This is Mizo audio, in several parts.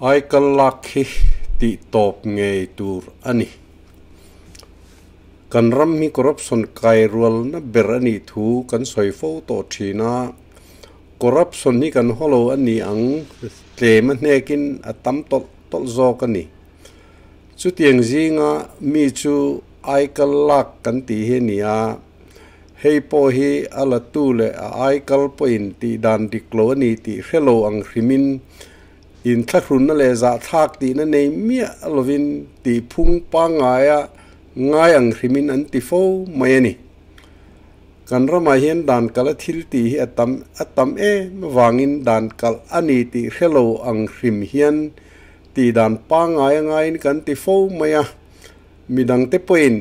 Aikal lak hi tih tawp ngei tur a ni. Kan ram hi corruption kai rualna ber a nih thu kan sawi fo tawh thin a, corruption hi kan haw lo a ni ang tlem a hnekin a tam tawlh tawlh zawk a ni. Chutiang zinga mi chu aikal lak kan tih hi a ni a, hei pawh hi a latu leh a aikal pawhin tih dan dik lo a ni tih hre lo ang hrimin Inthlahrunna leh zahthlak tihna nei miah lovin tihphung pangngaia ngai ang hrimin an ti fo mai a ni. Kan ramah hian dan kalh a thil tih hi a tam a tam em avangin dan kalh a ni tih hre lo ang hrim hian tihdan pangngaia ngaiin kan ti fo mai a, midangte pawhin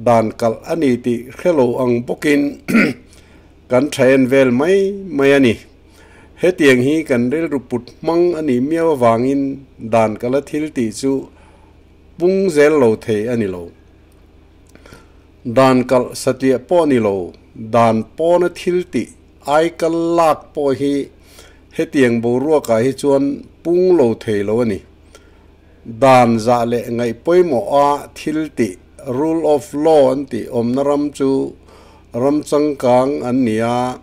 dan kalh a ni tih hre lo ang bawkin kan tha en vel mai mai a ni. Hetiang hi kan rilru put hmang a nih miau avangin dan ka la thil tih chu pung zel lo thei a ni lo. Dan kalh satliah pawh a ni lo, dan pawna thil tih ai kal lak pawh hi hetiang boruakah hi chuan pung lo thei lo a ni. Dan zah leh ngaih pawimawha thil tih, rule of law an tih awmna ram chu ram changkang an ni a,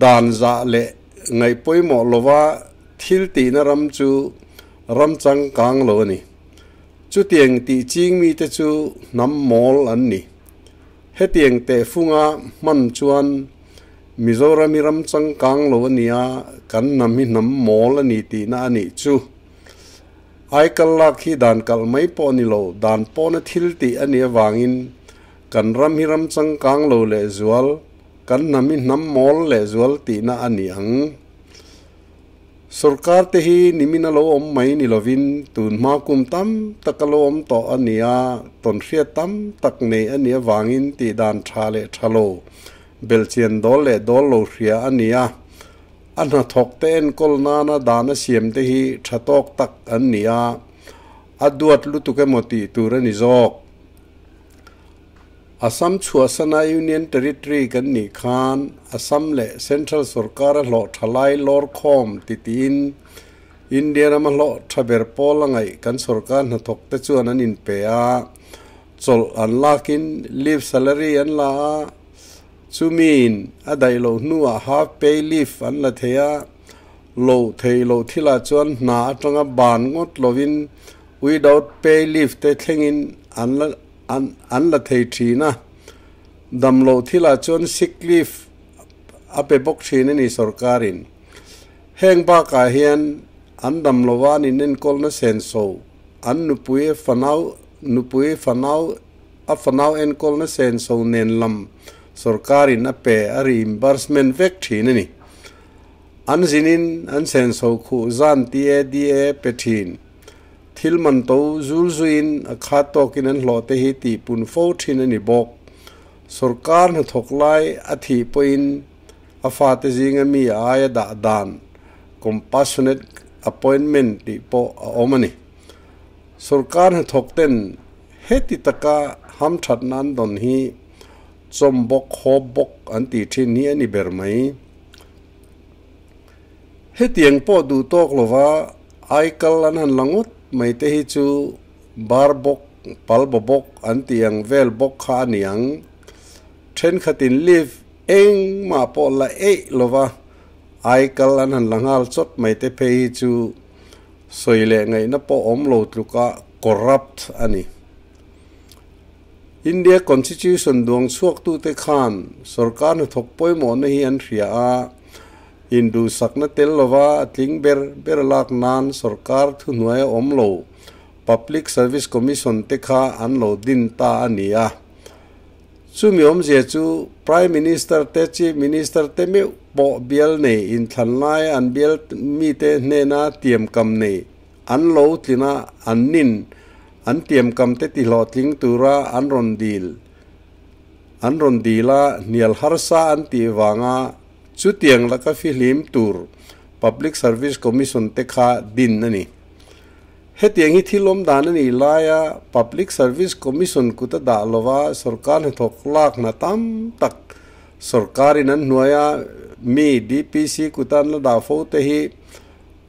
Dan zah leh ngaih pawimawh lova thil tihna ram chu ram changkang lo a ni. Chutiang tih ching mite chu hnam mawl an ni. Hetiang tehfunga hman chuan Mizoram hi ram changkang lo a nia, kan hnam hi hnam mawl a ni tihna a nih chu. Aikal lak hi dan kalh mai pawh a ni lo, dan pawna thil tih a nih avangin kan ram hi ram changkang lo lehzual Kan hnam hi hnam mawl leh zual tihna a ni ang. Sorkar te hi nimin a lo awm mai ni lovin tun hma kum tam tak a lo awm tawh a ni a, tawnhriat tam tak nei a nih avangin tihdan tha leh tha lo, belhchian dawl leh dawl lo hria a ni a. A hnathawk te enkawl nana dan a siam te hi tha tawk tak an ni a, a duat lutuk emaw tih tur a ni zawk. Assam chhuahsana Union Territory kan nih khan Assam leh Central sorkar a hlawh tha lai lawr khawm ti tiin India rama hlawh tha ber pawl a ngaih kan sorkar hnathawk te chuan an inpe a, chawlh an lakin leave salary an la a, chumiin a daih loh hnuah half pay leave an la thei a, loh theih loh thilah chuan hna atanga ban ngawt lovin without pay leave te thlengin an la An an la thei thin a, dam loh thilah chuan sick leave a pe bawk thin a ni sorkarin. Heng bakah hian an dam lova an inenkawlna senso, an nupui fanau nupui fanau a fanau enkawlna senso nen lam sorkarin a pe a reimbursement vek thin a ni. An zinin an senso khuh zan TADA pe thin. Thil man to zul zuiin a khat tawkin an hlawh te hi tih pun fo thin a ni bawk. Sorkar hnathawk lai a thih pawhin a fate zinga mi a aia dah dan, compassionate appointment, tih pawh a awm a ni. Sorkar hnathawk ten heti taka hamthatna an dawn hi chawm bawk, hawp bawk an tih thin hi a ni ber mai. Hetiang pawh duh tawk lova aikal an han la ngawt mai te hi chu bar bawk, pal baw bawk an tih ang vel bawk kha a ni ang. Thenkhatin leave engmah pawh la eih lova aikal an han la nghal chawt mai te phei hi chu sawi leh ngaihna pawh awm lo tluka corrupt a ni. India Constitution duang chhuaktute khan sorkar hnathawk pawimawhna hi an hria a, Induhsakna tel lova a tling ber ber lak nan sorkar thuhnuai a awm lo, Public Service Commission te kha an lo din ta a ni a. Chumi awmzia chu Prime Minister te Chief Minister te meuh pawh bial nei inthlan laia an bial mite hnena tiamkam nei an lo tlina an nin an tiamkam te tihlawhtling tura an rawn dil an rawn dil a hnial harsa an tih vanga Chutiang laka fihlim tur Public Service Commission te kha din a ni. Hetiang hi thil awm dan a nih laia Public Service Commission kut a dah lova sorkar hnathawk lak hna tam tak sorkarin an hnuaia mi DPC kuta an la dah fo te hi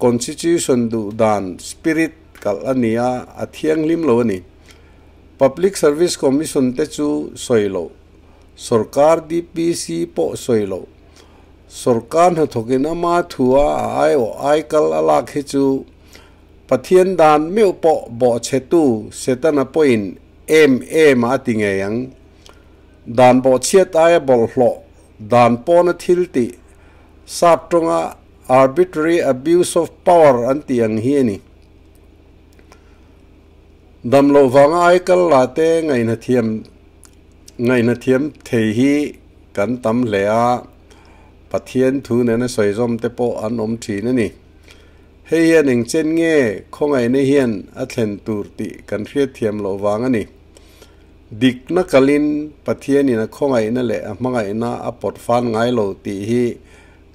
Constitution duh dan, spirit, kalh a ni a, a thianghlim lo a ni. Public Service Commission te chu sawi loh, sorkar DPC pawh sawi loh, sorkar hnathawkin ama thua a aiawh aikal a lak hi chu Pathian dan meuh pawh bawhchhetu Setana pawhin em em a ti ngei ang. Dan bawhchhiat aia bawlhhlawh dan pawna thil tih sap tawnga arbitrary abuse of power an tih ang hi a ni. Dam loh vanga aikal la te ngaihnathiam ngaihnathiam thei hi kan tam hle a, Pathian thu nena sawizawm te pawh an awm thin a ni. Hei hian engchen nge khawngaihna hian a thlen tur tih kan hriatthiam loh vang a ni. Dikna kalin Pathianin a khawngaihna leh a hmangaihna a pawt fan ngai lo tih hi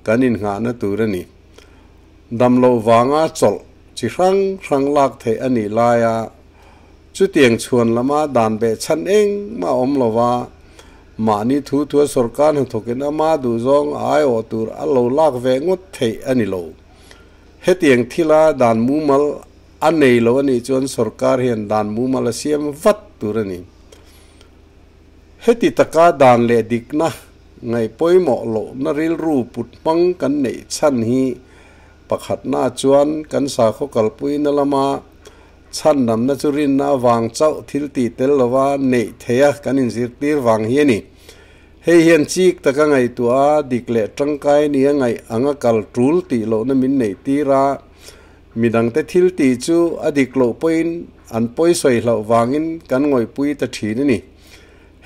kan innghahna tur a ni. Dam loh vanga chawlh chi hrang hrang lak theih a nih laia chutiang chhuan lama dan beh chhan engmah a awm lo va, mahni thu thua sorkar hnathawkin ama duhzawng a aiawh tur a lo lak ve ngawt theih a ni lo. Hetiang thila dan mumal a nei lo a nih chuan sorkar hian dan mumal a siam vat tur a ni. Heti taka dan leh dikna ngaih pawimawh lohna rilru put hmang kan neih chhan hi pakhatna chuan kan sakhaw kalpuina lama chhandamna chu rinna avang chauh thil tih tel lova neih theia kan inzirtir vang hi a ni. Hei hian chik taka ngaihtuah a dik leh tangkai nia ngaih anga kal tul tih lohna min neih tir a, midangte thil tih chu a dik loh pawhin an pawi sawi hlauh vangin kan ngawihpui ta thin a ni.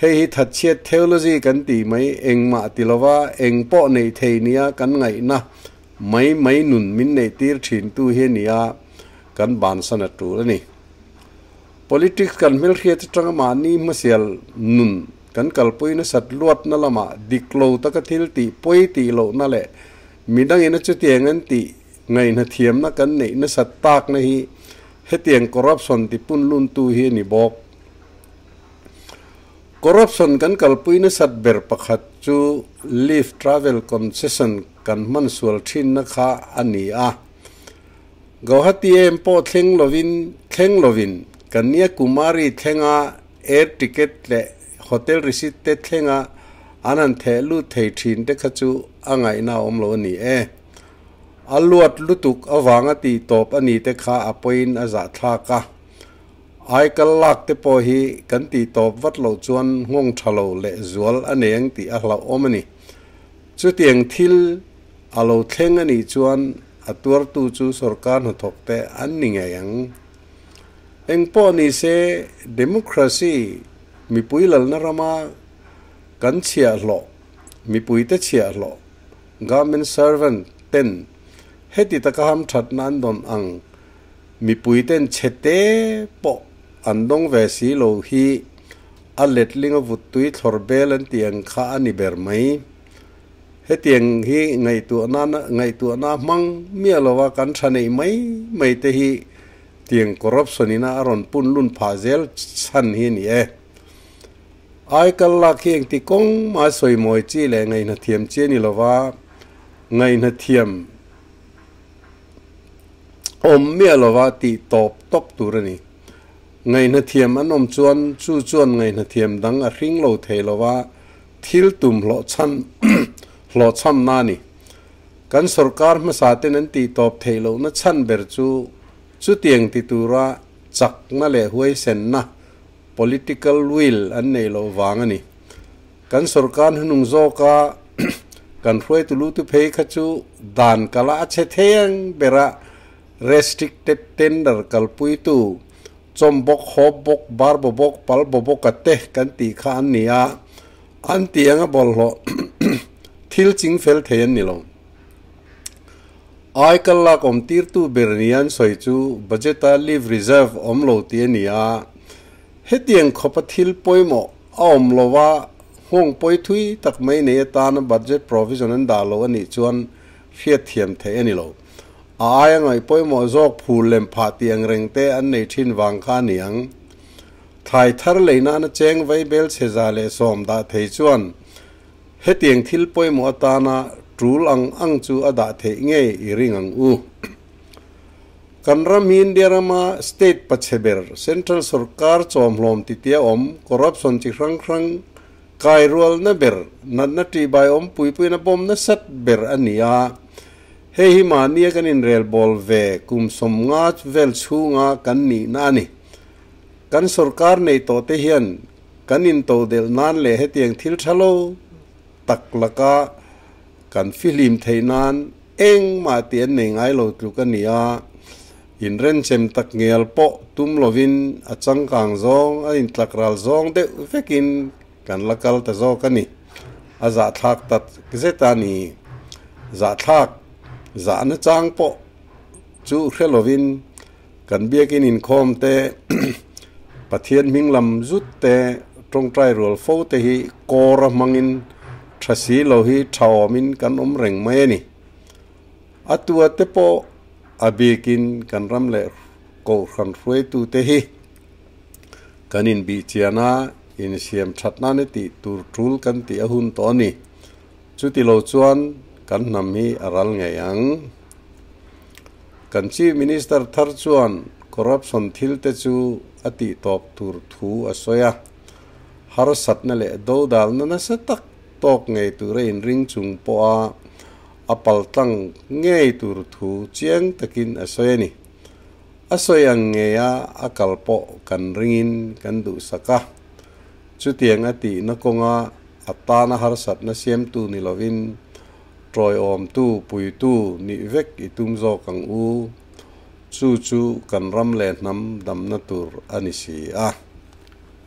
Hei hi thatchhiat theology kan tih mai engmah ti lova eng pawh neih thei nia kan ngaihna mai mai nun min neih tir thin tu hi a ni a, kan bansan a tul a ni. Politics kan hmelhriat atanga mahni hmasial nun kan kalpui nasat luatna lamah dik lo taka thil tih pawi tih lohna leh midangin a chutiang an tih ngaihna thiamna kan neih nasat takna hi hetiang corruption ti punluntu hi a ni bawk. Corruption kan kalpui nasat ber pakhat chu leave travel concession kan hman sual thinna kha a ni a. Gauhati em pawh thleng lovin thleng lovin Kanyakumari thlenga air ticket leh hotel receipt te thlenga an han theh lut thei thin te kha chu a ngaihna a awm lo a ni e. A luat lutuk avanga tih tawp a ni te kha a pawiin a zahthlak a. Aikal lak te pawh hi kan tih tawp vat loh chuan nghawng tha lo leh zual a nei ang tih a hlauhawm a ni. Chutiang thil a lo thleng a nih chuan a tuartu chu sorkar hnathawk te an ni ngei ang. Eng pawh ni se democracy mipui lalna rama kan chhiahhlawh, mipuite chhiahhlawh, government servant ten heti taka hamthatna an dawn ang mipui ten chhete pawh an dawng ve si lo hi a letling a vuttui thlawr bel an tih ang kha a ni ber mai. Hetiang hi ngaihtuahna ngaihtuahna hmang miah lova kan tha neih mai mai te hi tiang corruption ina a rawn pun lun phah zel chhan hi a ni e. Aikal lak hi engti kawng mah sawi mawi chi leh ngaihna thiam chi a ni lova, ngaihna thiam awm miah lova tih tawp tawp tur a ni. Ngaihna thiam an awm chuan chu chuan ngaihna thiam dang a hring lo thei lova, Thil tum hlawhchhan hlawhchhamna a ni. Kan sorkar hmasa ten an tih tawp theih lohna chhan ber chu chutiang ti tura chakna leh huaisenna, political will, an neih loh vang a ni. Kan sorkar hnung zawka kan hruaitu lutu phei kha chu dan kala a che thei ang bera restricted tender kalpuitu Chawm bawk, hawp bawk, bar baw bawk, pal baw bawk a te kan tih kha an ni a, an tih anga bawlhhlawh thil ching fel thei an ni lo. Ai kal lak awm tirtu ber nia an sawi chu budget a leave reserve awm lo tih a ni a, hetiang khawpa thil pawimawh a awm lo a, nghawng pawi thui tak mai nei atana budget provision an dah lo a nih chuan hriatthiam theih a ni lo. A aia ngaih pawimawh zawk phul lem phah tih ang reng te an nei thin vang kha a ni ang. Thlai thar lei nana cheng vai bel chhe 110 dah thei chuan hetiang thil pawimawh atana tul ang ang chu a dah theih ngei i ring ang u. Kan ram hi India rama state pachhe ber, central sorkar chawmhlawm titia awm, corruption chi hrang hrang kai rualna ber, natna ṭihbai awm puipuina bawm nasat ber a ni a. Hei hi mahnia kan inrelbawl ve kum 50 vel chhunga kan nihna a ni. Kan sorkar nei tawh te hian kan intodelh nan leh hetiang thil tha lo tak laka kan fihlim theih nan engmah tih an nei ngai lo tluk a ni a, inrenchem tak ngial pawh tum lovin a changkang zawng a intlak ral zawng deuh vekin kan la kal ta zawk a ni. A zahthlak tak zet a ni. Zahthlak zahna chang pawh chu hre lovin Kan biakin inkhawm te, Pathian hming lam zut te, tawngtai rual fo te hi kawr a hmangin tha si lo hi tha awmin kan awm reng mai a ni. A tua te pawh a bikin kan ram leh kohhran hruaitu te hi kan inbihchian a, insiam that nan e tih tur tul kan tih a hun tawh a ni. Chuti lo chuan kan hnam hi a ral ngei ang. Kan Chief Minister thar chuan corruption thil te chu a tih tawp tur thu a sawi a, harsatna leh dodalna nasa tak tawk ngei tura inring chung pawha a paltlang ngei tur thu chiang takin a sawi a ni. A sawi ang ngeia a kal pawh kan ringin kan duhsak a, chutiang a tihna kawnga a tana harsatna siamtu ni lovin Tawiawmtu, puitu nih vek i tum zawk ang u. Chu chu kan ram leh hnam damna tur a ni si a.